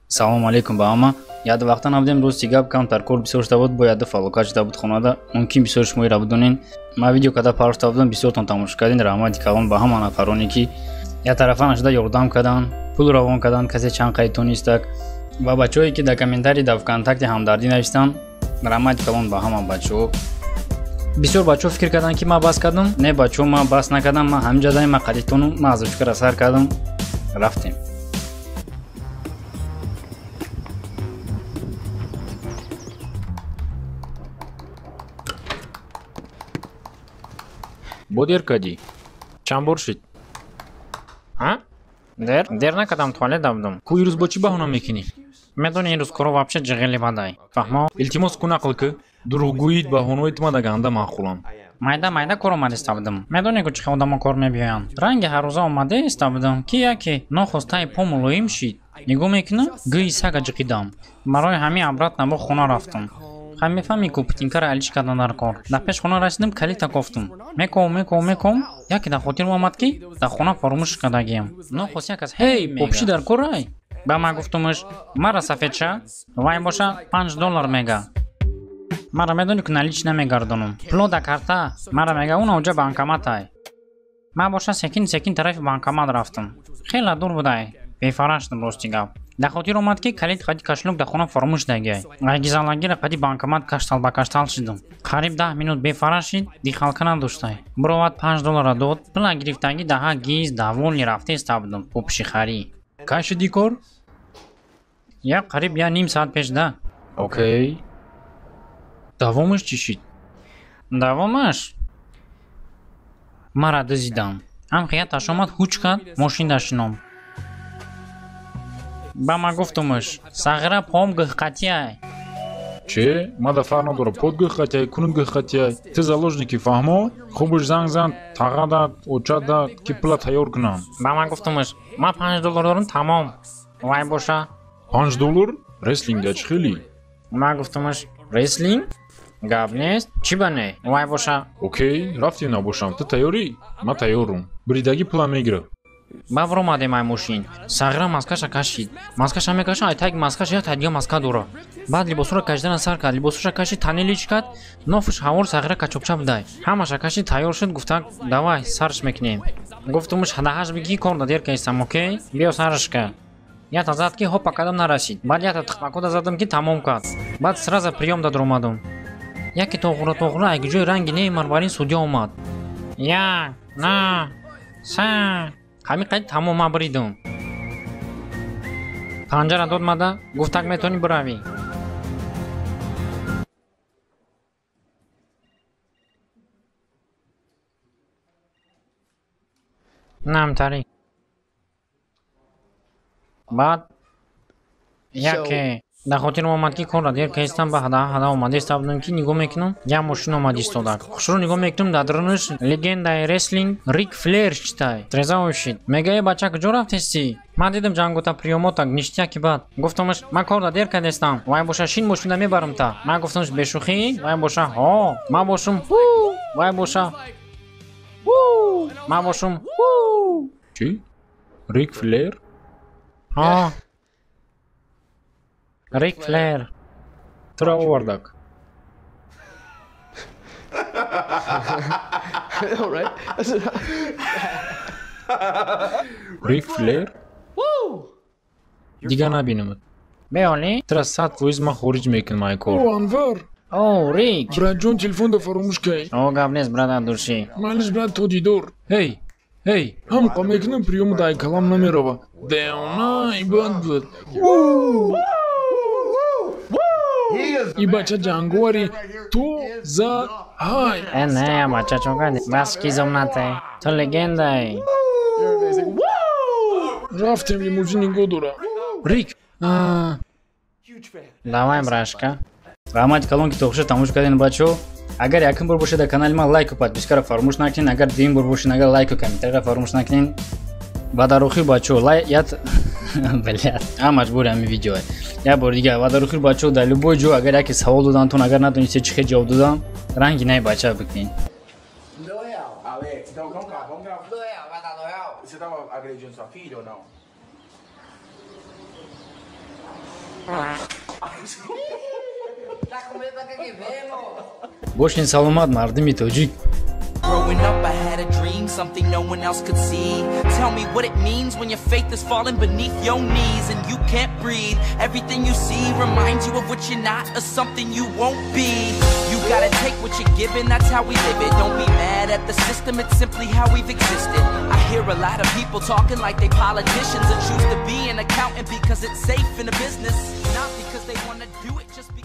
Салом алейкум ба ҳама. Яд вақта набудем, рости гап камтар кор бисёр шуда буд, бояд фалокат шуда буд хонада. Мумкин бисёр шумо ира бидонен. Ман видео када парошта будам, бисёртон тамошо кардин. Раҳмати калон ба ҳама нафароне ки як тарафа нашуда ёрдам карданд, пул равон карданд, касе чанд қайд тонистак ва бачаҳое ки дар комментарий дар ВКонтакте ҳамдардӣ навиштанд. Раҳмати калон ба ҳама бачаҳо. Бисёр бачаҳо фикр карданд ки ман бас кардам. Не бачаҳо, ман бас накардам, ман ҳаминҷа даем, ман қадитонум, ман азочкара сар кардам, рафтем. Бо дер кардӣ? Чанд бор шид? А? Дер? Дер накардам, туалет будам. Ку ирӯз бо чӣ баҳона мекунӣ? Медонӣ ирӯз коро вообще ҷиғили бадай. Фаҳмо? Илтимос ку нақл кӣ. Дурӯғгӯит баҳонаҳои ту мада ганда маъқулам. Майда майда кор омадиста будам. Медонӣ ку чӣ хел одамо кор мебиёянд? Ранги ҳаррӯза омада иста будам, ки яке нохост таи по мулоим шид. Нигоҳ мекунам, гӯи сага ҷиқидам. Барои ҳамин обратно бо хона рафтам. Хай мефаҳмӣ ку птинкара алиш кардан дар кор. Дар пеш хона расидам, калита кофтум. Мековам, мековам, мековам, яке дар хотирам омад ки дар хона фаромӯш кардагиам. Нохост як аз ҳей, попши дар корай. Ба ман гуфтумш, мара сафедша, вай боша $5 мега. Мара медонӣ ку налич намегардонам. Пуло да карта, мара мега уна уҷа банкоматай. Ман боша секин секин тарафи банкомат рафтам. Хеле дур будай. Бефара шудам рости гап. Дар хотир омад ки калид қади кошелёк дар хона фаромӯш дагиай. Гизалагира қади банкомат каштал ба каштал шудам. Қариб 10 минут бефара шид, дихалка надоштай. Буровад $5 дод, пула гирифтагӣ даҳа гиз даволни рафтеста будам попши харӣ. Кай шуди кор? Я қариб я ним соат пеш да. Окей. Давомаш чӣ шид? Давомаш? Мара дизидам. Ҳам хияташ омад ҳуч кард, мошин дашином. Ба ман гуфтумш, сағира пом гӯҳқатиай. Че? Мада фарқ надорад, под гӯҳқатиай, кунут гӯҳқатиай. Ту заложники, фаҳмо? Хубш занг зан, таға дад, оча дад, ки пула тайёр кунам. Ба ман гуфтумш, ман $5 дорам, тамом. Вай боша. $5? Реслинга чӣ хелӣ? Ман гуфтумш, реслинг? Гап нест, чӣ ба не? Вай боша. Окей, рафтем набошам. Ту тайёрӣ? Ман тайёрум. Бридагӣ пула мегирам. Ба вромадем ай мошин. Сағира маскаша кашид. Маскаша мекаша, ай таги маскаша я тадига маска дора. Баъд либосҳоро кашидана сар кард. Либосҳоша кашид, танелич кард. Нофуш ҳавор сағира качопча будай. Ҳамаша кашид, тайёр шуд, гуфта давай сарш мекунем. Гуфтумш ҳадаҳаш бигӣ кор да дер кайстам, окей? Биё сарш ка. Ята зад ки ҳопа кадам нарасид. Баъд ята тихмакода задам ки тамом кард. Баъд сразу приём дад ромадум. Яке тоғура тоғура ай ҷои ранги Неймар бар ин судья омад. Як, на, са. Ҳамин қайд тамом ман бридум. Панҷара дод мада, гуфтак метавонӣ биравӣ. Намтарӣ. Баъд яке дар хотирам омад ки корра дер кайстам, ба ҳада ҳада омада будам ки нигоҳ мекунам, як мошин омад истодак. Хушрӯ нигоҳ мекунам, дар дарунаш легендаи реслинг Рик Флер читай. Треза шид. Мега э бача куҷо рафтестӣ? Ман дидам ҷангота приёмотак ништяки бад. Гуфтамаш ман корра дер кардестам. Вай боша шин мошина мебарам та. Ман гуфтамаш бешӯхӣ? Вай боша ҳо. Ман бошум ҳу. Вай боша ҳу. Ман бошум ҳу. Чӣ? Рик Флер? Ҳо. Рик Флер. Тура овардак. Рик Флер? Дигар набинамад. Беолӣ? Тура 100% ман хориҷ мекунам ай кор. О, Анвар! О, Рик! Братҷон, телефонда фаромӯш кай. О, гап нест, брат, души. Малиш, брат, то дидор. Ҳей! Ҳей! Ҳам қа мекунам, приёму дай калам намерава. Деона, ибад буд. И бача ҷанговари ту за ҳай. Э, не, бача чо кардӣ? Бас кизомнате. Ту легендаи. Рафтем лимузин нигоҳ дора. Рик! Давай, брашка. Раҳмати калон ки то охир тамошо кардем, бачаҳо. Агар якум бор бошед дар канали ман, лайку подпискаро фаромӯш накунед. Агар дуюм бор бошед, агар лайку комментарияро фаромӯш накунед. Ва дар охир бачаҳо лайк ят блядь, а маҷбури ҳамин видео. Як бор дигар ва дар охир бачаҳо дар любой ҷо агар яке савол додантон, агар надонистед чӣ хел ҷавоб додам, ранги най бача бикунед. Alex, então vamos cá, vamos gravar. Noel, vai dar Noel? Você tava agredindo sua filha ou não? Tá com medo da que vem, moço? Бошин саломат, мардими тоҷик. Growing up, I had a dream, something no one else could see. Tell me what it means when your faith is falling beneath your knees and you can't breathe. Everything you see reminds you of what you're not or something you won't be. You gotta take what you're given, that's how we live it. Don't be mad at the system, it's simply how we've existed. I hear a lot of people talking like they politicians and choose to be an accountant because it's safe in a business. Not because they wanna do it, just because